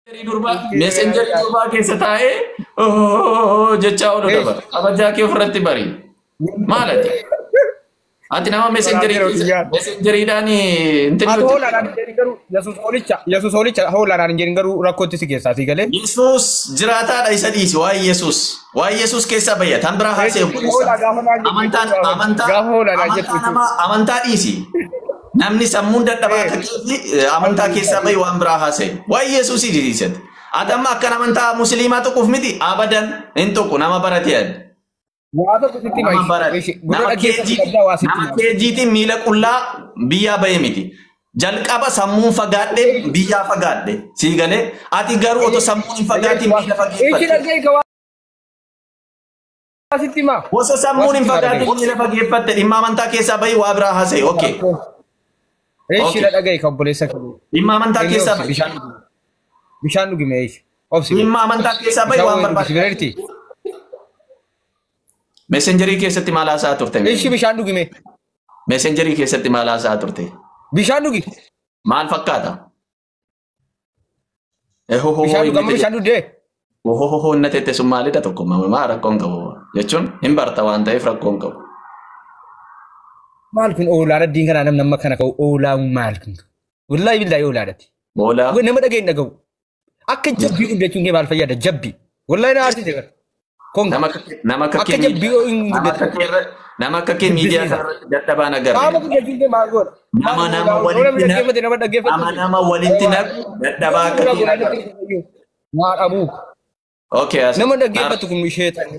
Durbaa messengerii durbaa keessa taa'ee jechaa oolu dabara. Kabajaa kee ofirratti bari. Maal ati? Ati nama messengeriidhaan Ati hoolaadhaan hin jedhin garuu Yesuus hoolicha Yesuus hoolicha hoolaadhaan hin jedhin garuu rakkootti si keessaa si galee. Yesuus jiraataadha isa dhiisi waa'ee Yesuus. Waa'ee Yesuus keessaa bayya. Tan biraa haasa'e Hoolaa gaafa naan jettu Amantaan amantaa gaafa hoolaadhaan jettu amantaa nama amantaa dhiisi. Namni sammuun dadhabaa akka keetti amantaa keessaa bahi waan biraa haasa'e. Waa'ee Yesuus dhiisate. Ati amma akkan amantaa musliimaa tuquuf miti abadan hin tuqu nama barate ati. Waa tokko sitti Nama hima. barate. Gurra Nama dhaggeeffatu qabdaa waa sitti nama hima. keejiitiin miila qullaa biyyaa bahe miti. Jalqaba sammuun fagaadhe biyyaa fagaadhe. Sii galee ati garuu otoo sammuun hin fagaatiin miila Ishi fageeffatte. dhaggeeffa ka waa sitti hima. Osoo sammuun hin Waa sitti hima fagaatiin miila fageeffatte dhimma amantaa keessaa bahi waa biraa haasa'e. Okay. Ishi Okay. dhaggeeffa ka obboleessa kee. Dhimma amantaa Inni keessaa obsi bahi. bishaan dhugi. Bishaan dhugi mee ishi. Obsi. Dhimma amantaa keessaa bahi Bishaan waan wayii dhugi si barbaade. bira jirti. Messengerii keessatti maal haasa'aa turte? Ishi bishaan dhugi mee. Messengerii keessatti maal haasa'aa turte? Bishaan dhugi. Maal fakkaata? Bishaan dhugi amma bishaan dhugdee. Ohohoho inni tette sun maalidha tokko maa rakkoon qabu jechuun hin barta waan ta'eef rakkoon qabu. Maal kun oolaadha diin kanaa namni amma kana ka'u oolaa maal kun. Wallaahi billaahi oolaadhati. Oolaa Nama dhagee hin dhaga'u. Akka jabbii kun jechuun kee maal fayyada jabbii. Wallaahi na aarsite bara. Konka. nama nama akka Akka kee jabbii hin nama guddatu. akka kee irra- nama akka kee miidiyaa kanarratti dadhabaan agarre. Qaama kun jechuun kee maal godha? Nama Maal nama godha? Nama walitti naqu dhaggeeffate nama nama dhaggeeffatu. nama walitti naqu dadhabaa akka kee agarre. Maal abuu. Okay as. Nama dhaggeeffatu kun ishee ta'e.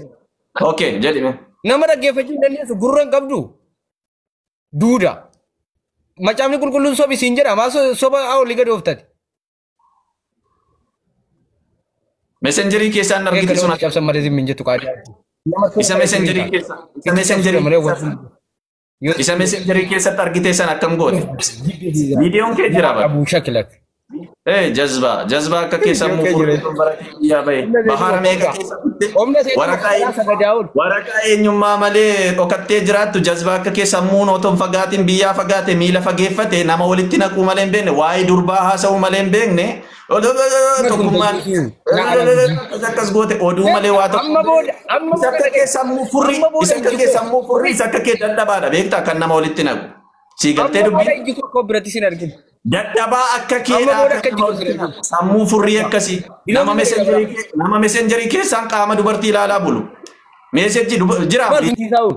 Okay jedhime. Nama dhaggeeffachuu hin dandeessu gurra hin qabdu. Duuda. Macaafni qulqulluun sobi siin jedha. Maa soba olii gadi ooftate. Messengerii keessaan Eegga argite sun nama cabsan malee zimmi hin jettu qaadii. Nama isa soba messengerii keessa isa messengerii malee keessa yoo isa messengerii keessatti argite san akkam goote? Viidiyoon kee jira bara. Abuu shakilak. Jazbaa jazbaa akka kee sammuu Viidiyoon kee jira. furtuun baratee biyyaa bahe bahara meeqa keessa kutte Omna seetu waraqaa karaa sagadaa ol. waraqaa eenyummaa malee dhokattee jiraattu jazbaa akka kee sammuun otoo hin fagaatin biyyaa fagaate miila fageeffate nama walitti naquu malee hin beekne waa'ee durbaa haasa'uu malee hin beekne tokkummaan akkas goote oduu malee waa tokko Amma booda amma isa akka kee sammuu furrii Amma booda isa akka kee sammuu furrii isa akka kee dadhabaadha beektaa kan nama walitti naqu sii galtee Amma booda dubbii ijji koo biratti sin argina. Dadhabaa akka Amma keedhaa booda akka akka nama jiru walitti naqu. Sammuu furrii akkasii. Nama messengerii nama messengerii keessaan qaama dubartii ilaalaa bulu. Meesejji jira. Maal isaa oolu?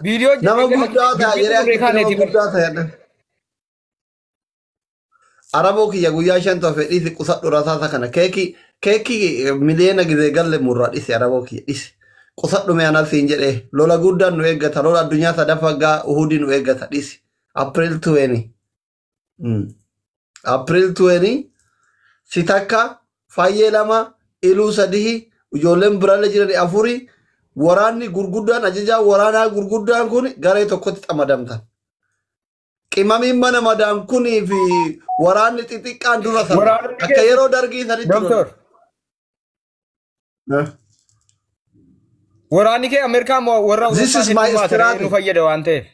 Viidiyoo Nama guddaa ta'a jedhee akkatti nama guddaa ta'a. Araboo kiyya guyyaa 5 tofe dhisi qusadhu rasaasa kana keekii keekii miliyoona gizee galle murraa dhisi araboo kiyya dhisi qusadhu mee anas siin jedhee lola guddaan nu eeggata lola addunyaa sadaffaa gaa uhudii nu eeggata dhisi April 20 April 20 si takka fayyee 2 iluu 3 ijoolleen biraallee jiran 4 waraanni gurguddaan ajajaa waraanaa gurguddaan kun garee tokkotti xamadamtan. Qimamiin mana madaam kunii fi waraanni xixiqqaan dura sana Waraanni akka yeroo dargii sanitti Doktor, lola. waraanni kee Ameerikaa moo warra This is Awurooppaa my hedduu maatanii strategy. nu fayyada waan ta'eef.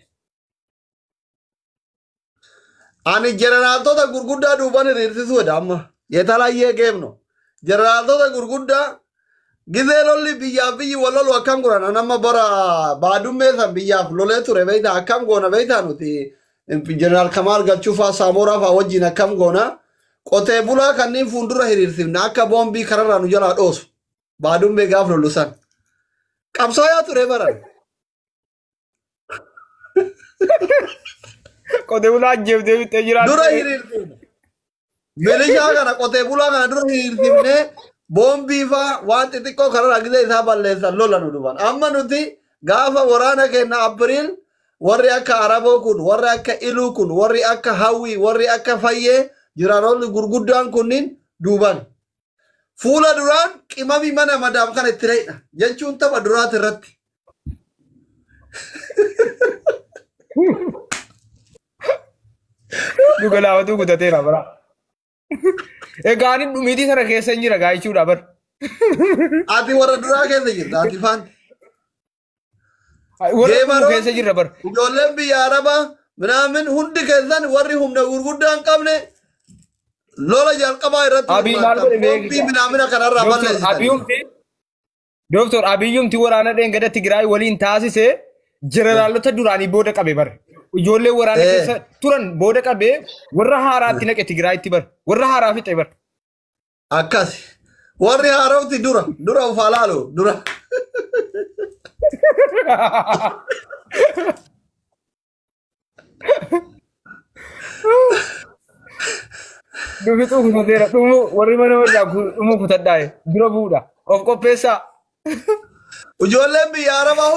Ani jeneraaltota gurguddaa duuban hiriirsisuudha amma. Yetalaayyee geemno. Jeneraaltota gurguddaa gizee lolli biyyaaf biyyi wal lolu akkam godhan Ani amma bara baadummee san biyyaaf lolee ture beektaa akkam goona beektaa nuti jeneraal Kamaal Galchuu faa Saamoraa faa wajjin akkam goona qotee bulaa kanneen fuuldura hiriirsifna akka boombii kararraa nu jalaa dhoosu baadummee gaaf lollu san. Qabsaayaa ture baran. Qotee bulaa ajjeeftee fixee jiraatu. Dura hiriirsifne. Milishaa kana qotee bulaa kana dura hiriirsifnee boombii faa waan xixiqqoo kararraa gizee isaa balleessan lola nu dhufan. Amma nuti gaafa waraana keenya April warri akka Araboo kun, warri akka Iluu kun, warri akka Hawwii, warri akka Fayyee jiraanonni gurguddaan kunniin duuban. Fuula duraan qimamii mana madaam kana itti reedha jechuun tapha duraati irratti. Dhuga laafatu kutateera bara. Egaa ani dhumiitii sana keessa hin jira gaa jechuudha bara. Ati warra duraa keessa jirta ati faanti. Warra dhumu Geemaroon keessa jirra bara. ijoolleen biyya Arabaa minaamin hundi keessan warri humna gurguddaa hin qabne Lola jalqabaa irratti Abiy maal hirmaattan. godhe Boombii beektaa? minaamina kanarraa Dooktor balleessitan. Abiyumti Dooktor Abiyyumti waraana dheengadda Tigraay waliin taasise jeneraalota duraanii booda qabe bar. Ijoollee waraana keessa turan booda qabee warra haaraatti naqe Tigraayitti bar. Warra haaraa fixe bar. Akkas. Warri haarofti dura dura ufaa laalu dura. Dhufixuu kutateera. Dhumuu warri mana warraa dhumuu kutadhaa'e dura bu'uudha. Of qopheessaa. Ijoolleen biyya Arabaa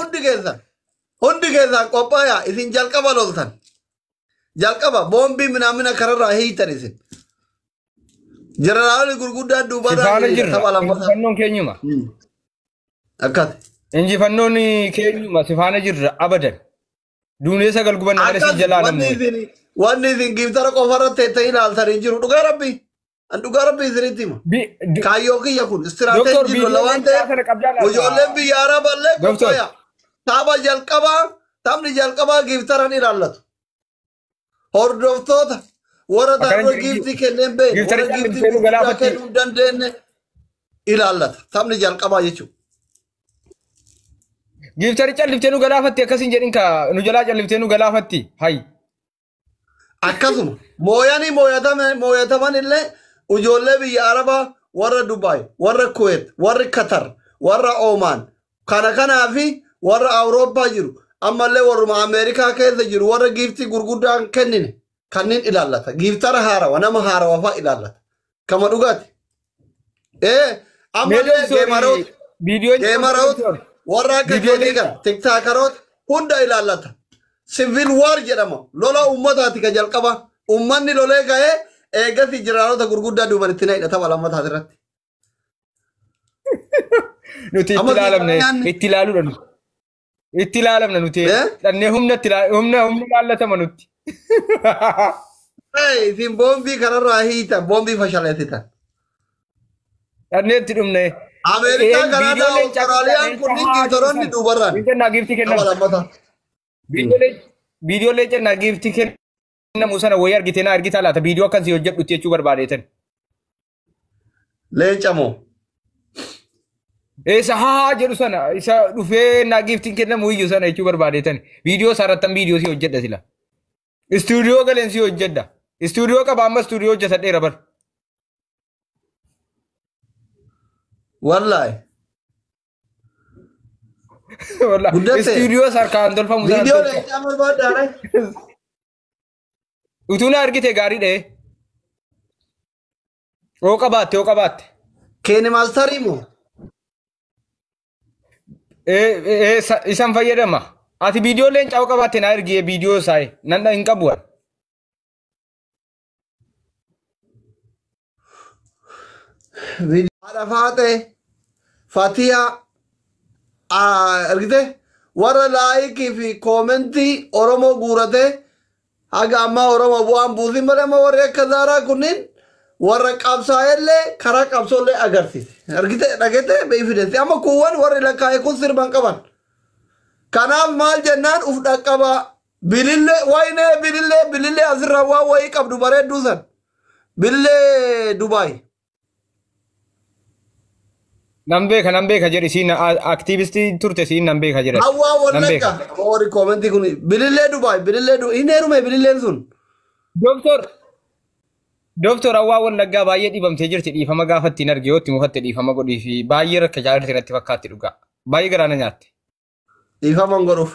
hundi keessan qophaayaa isin jalqaba loltan. Jalqaba boombii minaamina kanarraa hiitan isin. Jeneraalonni gurguddaan duubarraa Sifaana hiriira jirra. tapha lammataa. Injifannoon keenyuma. Akkas. Injifannoon keenyuma sifaana jirra abadan. Duunee sagal gubanna malee si Akkas jalaa wanni namni. isin wanni isin giiftara qofarra teettanii ilaaltan hin jiru. Dhugaa rabbi. An dhugaa rabbi isinitti hima. Kaayyoo kiyya kun Doktor istiraateejii lola viidiyoo waan leencaa ta'eef sana qabdaa laata? ijoolleen biyya Araballee Doktor. qophaayaa. Tapha jalqabaa taphni jalqabaa giiftaran ilaallatu. Hordoftoota warra Akkana taphni jedhi. giiftii kenneen beekne Giiftara warra giiftii caalli nu gurguddaa galaafatti. kennuu hin dandeenye ilaallata. Taphni jalqabaa jechuudha. Giiftari calliftee nu galaafatti akkas hin jedhin ka nu jalaa calliftee nu galaafatti. Hay. Akkasuma mooyanii mooyataman illee ijoollee biyya Arabaa warra Dubaay, warra Kuwait, warri Qatar, warra Omaan kana kanaa fi warra Awurooppaa jiru ammallee warruma Ameerikaa keessa jiru warra giiftii gurguddaa hin kennine kanneen ilaallata. Giiftara haarawa nama haarawa fa'a ilaallata. Kama dhugaati. Ammallee gameroota Viidiyoo gameroota warra akka Viidiyoo keetii kana TikTokeroota hunda ilaallata. Civil war jedhama. Lola uummataati ka jalqaba. Uummanni lolee ka'ee eegasi jiraalota gurguddaa duuban itti naqidha tapha lammataa irratti. Nuti itti Amma ilaalamne nyaanne. itti ilaaluudha nuti. Itti ilaalamna nuti. Eh? Dhannee humna itti humna humna ilaallatama nuti. Isin boombii kanarraa hiitan boombii fashaleessitan. Dhannee itti dhumne. Ameerikaa, Kanaadaa, Awustiraaliyaan kunniin giiftaroonni duubarraan. Viidiyoo giiftii Tapha kennan. lammataa. Viidiyoo leencaa giiftii kennamu sana wayii argitee na argitaa laata viidiyoo akkasii hojjedhutti jechuu barbaadeetan. Leenca moo? Isa haa jedhu sana isa dhufee naa giiftiin kennamu iyyuu sana jechuu barbaadeetan. Viidiyoo isaarrattan viidiyoo si hojjedha sila. Istuudiyoo galeen si hojjedha. Istuudiyoo qaba amma istuudiyoo hojjetadheera bar. Wallaahi. Wallaahi. Guddatte. Istuudiyoo sarkaan tolfamu sana Viidiyoo tolfa. leencaa barbaaddaare. Utuu na argite gaarii dha'e. Oo qabaatte oo qabaatte. KineMasterii moo? Isan fayyadama. Ati viidiyoo leencaa oo qabaatte na ergi viidiyoo isaa nan hin qabu. Ani. Haadha Faaxee, Fatiyaa, argite warra likeii fi commentii Oromoo guuratee haga ammaa Oromoo bu'aan buusin malee amma warri akka Zaaraa kunniin warra qabsaa'ellee karaa qabsoollee agarsiise. Argite dhagete beeyfideessi amma kuuwwan warri lakkaa'e kun sirban qaban. Kanaaf maal jennaan uf dhaqqabaa bilillee waynee bilillee bilillee asirraa waan wayii qabdu bareedduu san bilillee Dubaay. Nan beeka nan beeka jedhi siin aktiivistii turte siin nan beeka jedhe. Hawwaa Nan beeka. Wallagga warri commentii kun bilillee Dubaay bilillee Dubaay hin heerume bililleen sun. Dooktor Dooktor Hawwaa Wallaggaa baay'ee dhibamtee jirti dhiifama gaafa ittiin arge yoo itti mufatte dhiifama godhii fi baay'ee rakkachaa jirti natti fakkaatti dhugaa. Baay'ee garaa na nyaatte. Dhiifama hin godhuuf.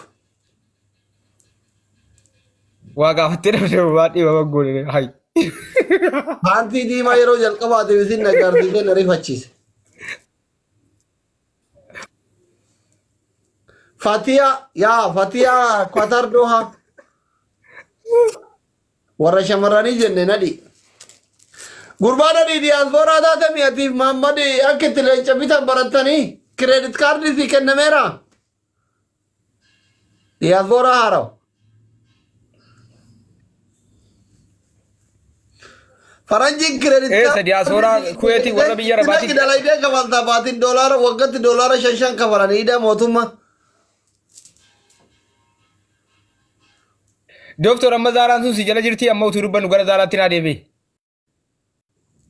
Waa gaafattee dhabde waa dhiifama goone hayi. Paantii diimaa yeroo jalqabaatiif isin na agarsiisee na rifachiise. Fatiyaa yaa Fatiyaa Qatar Doha warra shamarranii jenne nadhi. Gurbaa nadhii diyaaspooraa taate mi'atiif Mahammad akka itti leenca bitan barattanii credit cardii sii kennameera. Diyaaspooraa haarawa. Faranjiin credit Eessa diyaaspooraa Kuweetii warra biyya Arabaatii. Dalaydee kafaltaa baatiin doolaara waggaatti doolaara shan shan kafalanii hidha mootummaa. Dooktor amma Zaaraan sun si jala jirti amma utuu dubbannu gara Zaaraatti naa deebi'i.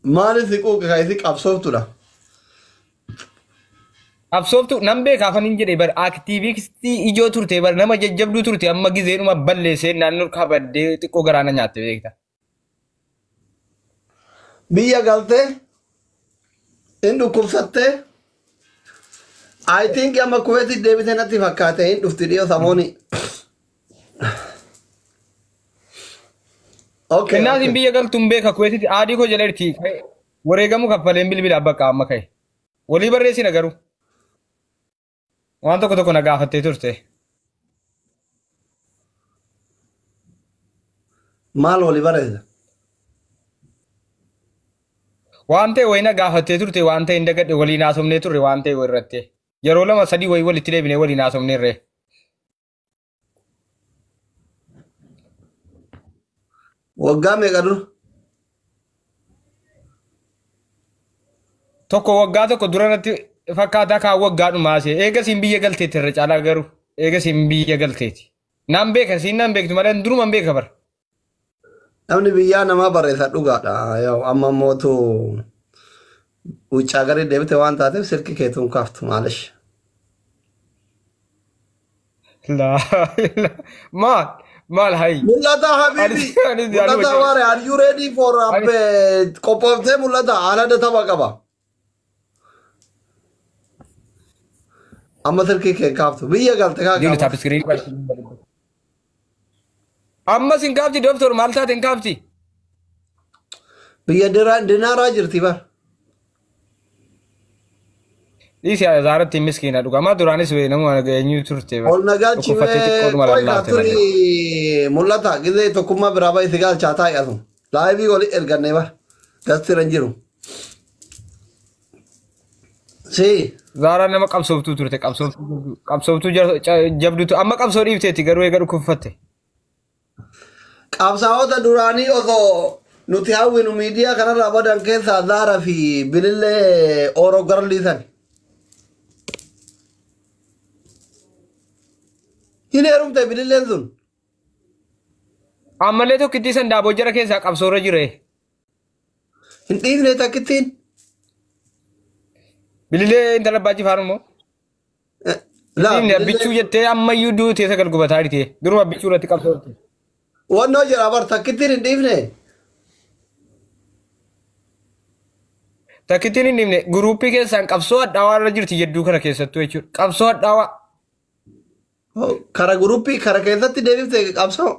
Maaliif si quuqe kan isi qabsooftudha? Qabsooftu nan beeka afaan hin jedhe bar aktiivistii ijoo turte bar nama jajjabduu turte amma gizeenuma balleessee naannoo kabaddee xiqqoo garaana nyaatte beekta. Biyya galtee hin dhukkubsattee I think amma Kuweetii deebitee natti fakkaate hin dhufti dhiyoo samooni. Okay. Innaatiin biyya galtuun beeka Kuweetitti aadii koo jala jirti. Wareegamuu kaffaleen bilbila bakka amma ka'e. Walii barreessina garuu. Waan tokko tokko na gaafattee turte. Maal walii barreessa? Waan ta'e wayii na gaafattee turte waan ta'e hin dagadhe waliin haasofnee turre waan ta'e wayii irratti. Yeroo lama sadii wayii walitti deebinee waliin haasofneerre. Waggaa meeqa dura? Tokko waggaa tokko dura natti fakkaataa kaan waggaa dhumaase. Eega siin biyya galteetti irra caalaa garuu eega siin biyya galteeti. Naan beeka siin naan beektu malee durumaan beeka bara. Namni biyyaa namaa barreessa dhugaadha. Yoo amma mootu wuccaa garii deebite waan taateef silki keetuun kaaftu maalish. Laa maal maal hayi. Mul'ata habibi. Mul'ata waare are you ready for qophooftee mul'ata haala tapha qaba. Amma silkii kee kaaftu biyya galte kaa Diinu qaba. taap iskiriin. Ammas hin kaafti dooktor maal taate hin kaafti. Biyya dinaaraa jirti bar. Dhiisi zaaratti miskiina dhugamaa duraanis nama eenyu turte. Ol nagaa Dhukkubfattee chimee xiqqoodhuma qoy lallaafte malee. kaaturi mul'ata gizee tokkummaa biraa baay'ee si galchaa taa'e asu. Laayivii oli erganne bar. Gastira hin jiru. Si. Zaaraan nama qabsooftuu turte qabsooftuu jabduutu amma qabsoo dhiifteetti garuu eega dhukkubfatte. Qabsaa'ota duraanii osoo nuti hawwinu miidiyaa kanarraa badan keessaa Zaara fi Bilillee Ooroo garliisan. Hin heerumte Bililleen sun. Ammallee tokkittii san daaboo jara keessaa qabsoorra jire. Hin dhiifne takkittiin. Bilillee intala abbaa jifaar immoo. Laa Dhiifne abbichuu jettee ammayyuu duutee sagal gubataa jirti. Duruma abbichuu irratti qabsoorti. Wannoo jira bar takkittiin hin dhiifne. Takkittiin hin dhiifne guruuppii keessaan qabsoo hadhaawaa irra jirti jedduu kana keessattuu jechuudha. Qabsoo hadhaawaa. Kara guruppii kara keessatti deebifte qabsoo.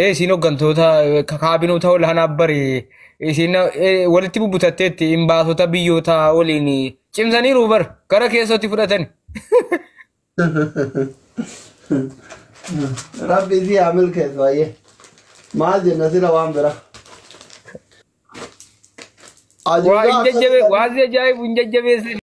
Isiin hooggantoota kaabinoota olaanaa bare isiin walitti bubbutatteetti imbaasota biyyoota waliin cimsaniiru bar gara keessatti fudhatan. Rabbi isii haa milkeessu baay'ee. Maal jenna sila waan bira. Waa hin jajjabe waan ajaa'ibu hin jajjabeessan.